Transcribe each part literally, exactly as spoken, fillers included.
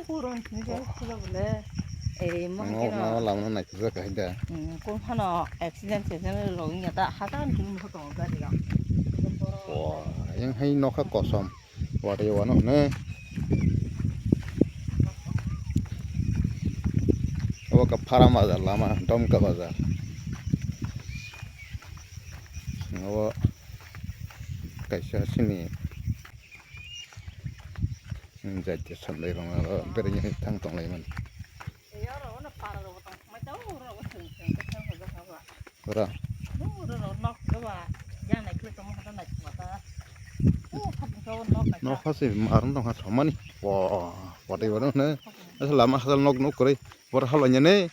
Puron sini jai sila bole. Eh, mo Ang hake no. Lama no naikhe jaka hai da. Hmm, kung phano accident se jene login ya ta hata ni kung mo tong gari ga. Wah, yang hai nokha kosom. Wate wano ne. Abo ka Pharam bazar lama, Domka bazar. Abo kaisa sini. Hmm, jai te sandai rong aro bereng thang tong lai man. Ora. Nok hasi arung tong ha thomani. Wa, wate wano ne. Asa lama hasa nok nok kore. Bor halo nyane.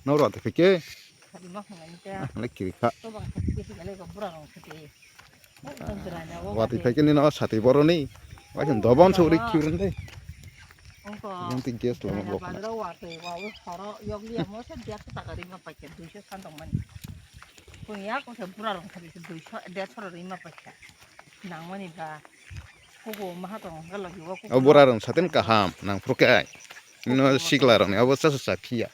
Nok rate phike. Lek kiri kha. Wati phai khe nini o sati boroni. Waising dobon se uri khibrwng de. Ongko. Yang ti gas lama bok na. Bazar o watwi wa o horo yok liya mo se biya ta ka rima paikha duiso san tong mani. Kuya ko se bura rong khabi se duiso derso rima paikha. Nang mani ba. Kubo maha tong ga logi wa kubo. O bura rong satin kaham nang phuru kai. Nino sikla rong ni obo sa sa phiya.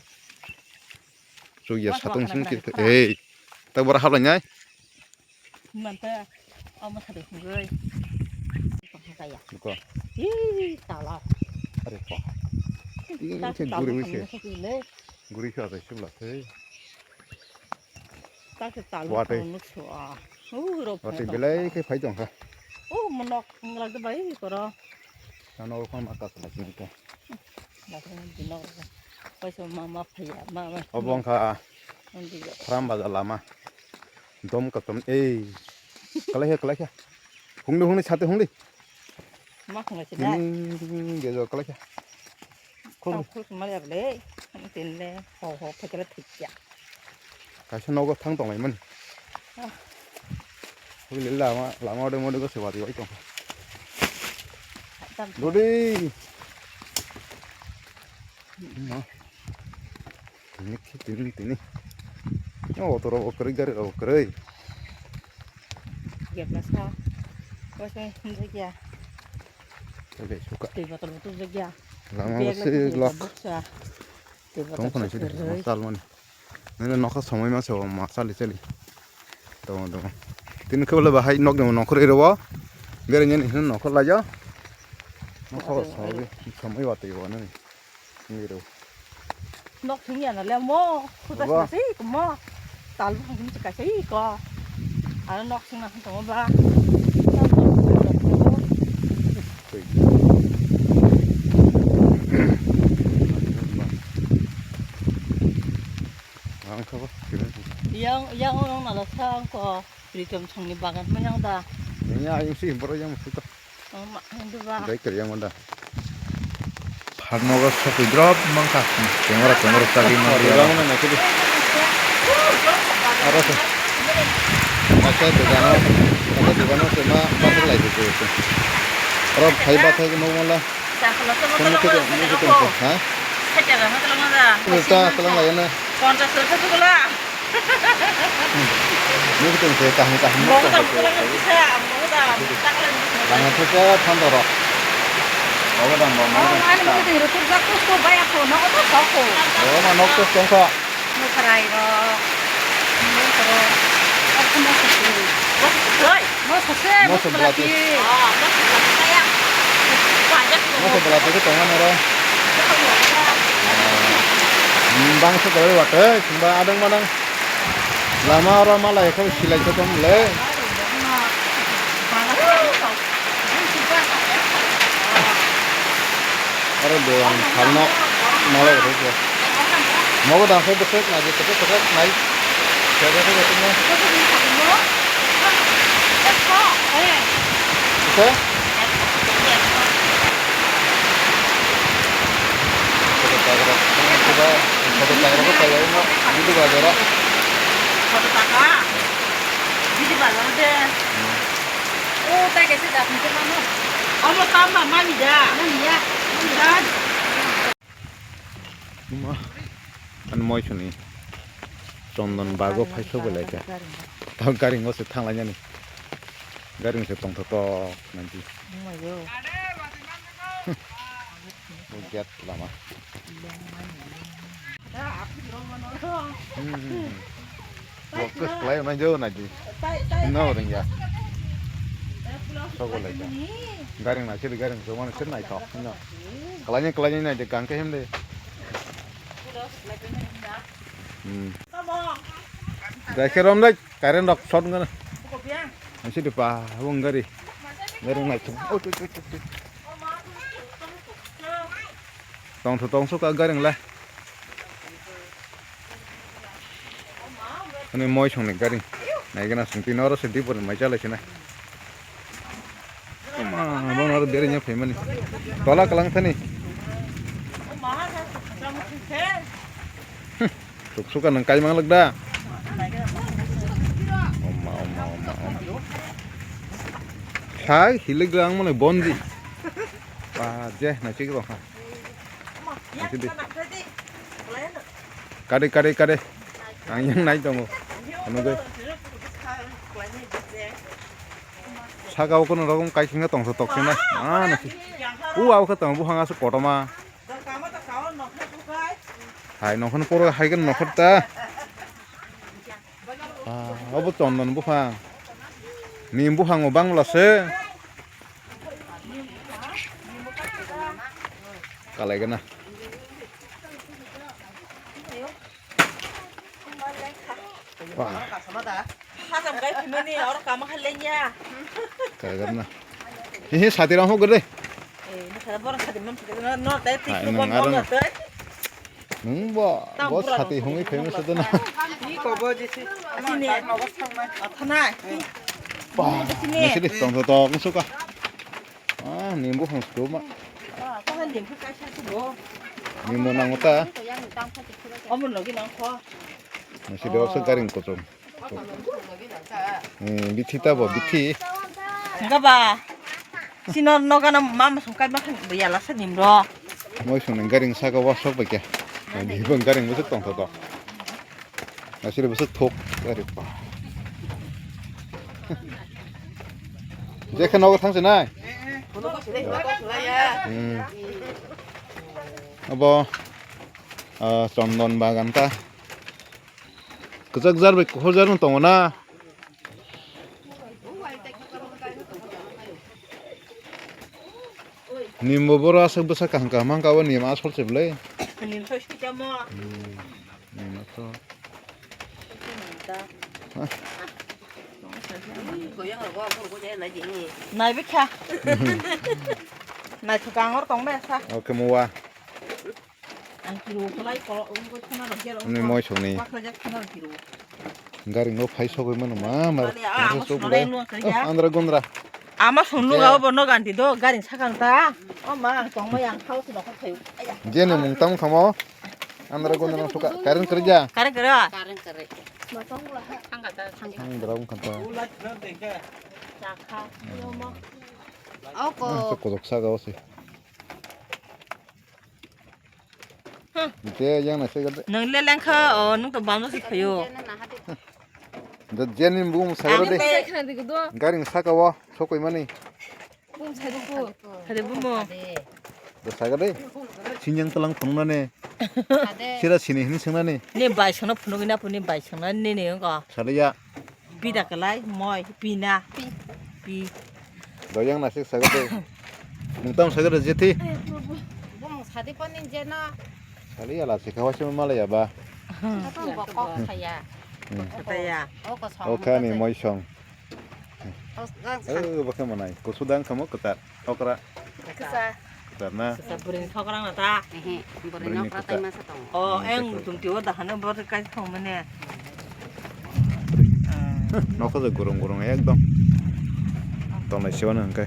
Chukya satung sini kiri. Ei. Ta bura hablai nai. Manta, omo sari hungoi. Kaya. Ko. Ih, tala. Are ko. Ini tak se talu guri wise. Guri kha sai sibla se. Tak se talu. Wate. Nuk so a. Uh, ro. Wate belai ke phai tong kha. Uh, monok nglak de bai koro. Ano khon akas la sini ko. Obo wngkha Pharam bazar lama. Dom kosom ei. Kalai khe, kalai khe. Hungdi, hungdi, sate hungdi. Ma hwnga se da. Tini gejo kalai khe. Khul. Khul khul mal ya le. Tin le ho ho phekele thikya. Kaisa nogo thang tong lai mani. Ah. Hoi le lama, lama ode mode go se wadi wai tong. Dodi. Ma. Tini ki tini tini. Yo, auto ro kwrwi, gari ro kwrwi. Gepna sa. Wasa himjak ya. Oke, suka. Tei botol botol jak ya. Lama se lok. Tong khna se de, ma sal mani. Nini nokha somoi ma se ma sali sali. Tong tong. Tini khe bole bahai nok ni nokha rwi rwo. Bere nini hino nokha laja. Nokha somoi watwi bo nini. Nini rwo. Nok thung ya na le mo. Khuta se ko mo. Tal bu hangin se ka se ko. Ano nok sing na hang tong ba. Yang, yang orang nala sang ko. Pritom songni bagan ma yang da. Yang, yang si boro yang suka. Dai kar yang da. Pharnogo sokwi drop mangkha. Tengora tengora chagwi mangkha. Aro se. Asa dogano, asa dogano se ma bathai lai de se. Aro phai bathai no mala. Chakla to mala. Ha? Chakla mala. Chakla lai na. Ponchas taka chakla. Nukung se kaham kaham. Mogo dam kulang bisa, mogo dam, takle. Lama thesa thanda rok. Mogo dam bo, mogo dam. Ani mogo dam rok jak ko ko baya ko, nogo to ko ko. O ma nok to song ko. Mo sarai rok. Mo ko. Mo ko. Mo ko. Mo ko. Mo ko belati. Ah, mo ko belati kaya. Pajak ko. Mo ko belati ko tongan ro. Bang se koi wate, sumba adang manang. Lama oro malai khe silai khe tong le. Aro dogan salno malai khe. Mogo dam khe bwswk nai, khe bwswk nai. Khe bwswk nai. Khe? Photo tagra, photo tagra ko tayo no, Bidi bazar o. Photo taka? Bidi bazar de. Hmm. O, tai kaisa da, hingke mano. Omo tamba mami da. Mami ya. Mami da. Uma, an moi suni. Chondon bago phai sok belai kha. Tao garing o se thang lai nani. Garing se tongthotok nanti. Uma yo. Gate lama. Hmm. Focus khlai nai jo na di. No ring ya. Sogo lai ja. Garing na sir garing so man sir nai to. No. Kalanya kalanya nai de kang ke hem de. Hmm. Dai khe rom dai. Current rok short wngkha na. Nasi di pa, wng gari. Gari nai thung. Oi, oi, oi, oi, oi. Tong tho, tong so ka gari nglai. Ani moi song ni gari. Nai gana sung tin oro se di por mai chalai sina. Ama, abang aro beri nya phaimani. Tola kalang thani. Tuk suka nang kai mang lak da. Oma, oma, oma, oma. Hai, hilik da ang mane bondi. Pa, je, na chik roha. Kade, kade, kade. Ang yang nai tongo. Ano gai. Saka o kono rokom kai singa tongsa tok singa. Ah, nasi. U au kha tong buhang asu kotoma. Hai nongkhon poro hai kan nongkhon ta. Ah, obo chondon buphang. Ni buphang o bangla se. Kalai gana. Wah. Hajam gai phimani oro kama khalengya. Kalai gana. He he sati rang ho gede. Eh, ni khara bor sati man sati no no tai tik. Hai, no nang bor aro no no. Tai. Nung bo, bo sati hungwi famous dana. Asini. Athanai. Bah, nasi di tong tong tong suka. Ah, nimbu hong suka ma. Nimbu nang uta. Omo logi nang kho. Nasi di oso garing kochom. Hmm, bithi ta bo, bithi. Enggak ba. Sino nogana mama sungkai makan yala sa nimro. Moi sung nang garing saka wa sok ba kya. Ni bang garing bosok tong tong. Asile bosok thok. Ari pa. Je khe nogo thang se nai. Hmm. Abo, ah, chondon bagan ta. Kwchak jar bai kuphur jar no tongo na. Nimbo boro aswk bwsa kaham kaham hangka o nim asol se bwlai. Nim soi sui tamo. Hmm, nim asol. Nai bikha. Nai thukang or tong mesa. Oke, muwa. Ang kiro khlai ko, ungko khana rok jero. Ani moi songni. Bakhrajak khana rok kiro. Garing no phai sogwi mano ma, mar. Bale, ah, mar amo sok sunai bwlai. Lo kaya. Oh, andra gundra. Ama song luga obo no ganti do, garing sakang ta. O ma, ang tong mai ang khao si nokho thayu. Aya. Jeni mung tang khamo. Andra gundra no suka, garing kerja. Garing kerja. Garing kerja. Thangka ta, thangka. Andra ung khanta. Chakha. Yo mo. Oko. Ah, so kodok saga osi. Te yang na se gade. Nang le lengkha, o, nung to bamno si phayo. Da jeni bum sa gade. Ang te khna de do. Garing saka wa sokoi mani. Bum sa de ko. Hade bum mo. Da sa gade. Sinyang talang phungnane. Sira sini hini singnane. Ne bai sangna phunugina puni bai sangna ne ne ngo. Saliya. Pida kalai, moi, pina. Pi. Pi. Doyang nasik sagade. Mungtam sagade jeti. Bung sadi panin jena. Sali ala sikhawa sima malaya ba. Bokok saya. Hmm. Kata ya. Oko song. Oka ni moisong. Eh, bakhe manai. Kusudang kamo ketar. Okra. Kesa. Kesa na. Kesa buring thokrang na ta. Ehe, buring okra tai masa tong. Oh, eng tung tiwa dah hanu bor kai thong mane. Nokho je gurung gurung ekdom. Tongnai siwano hwnkhe.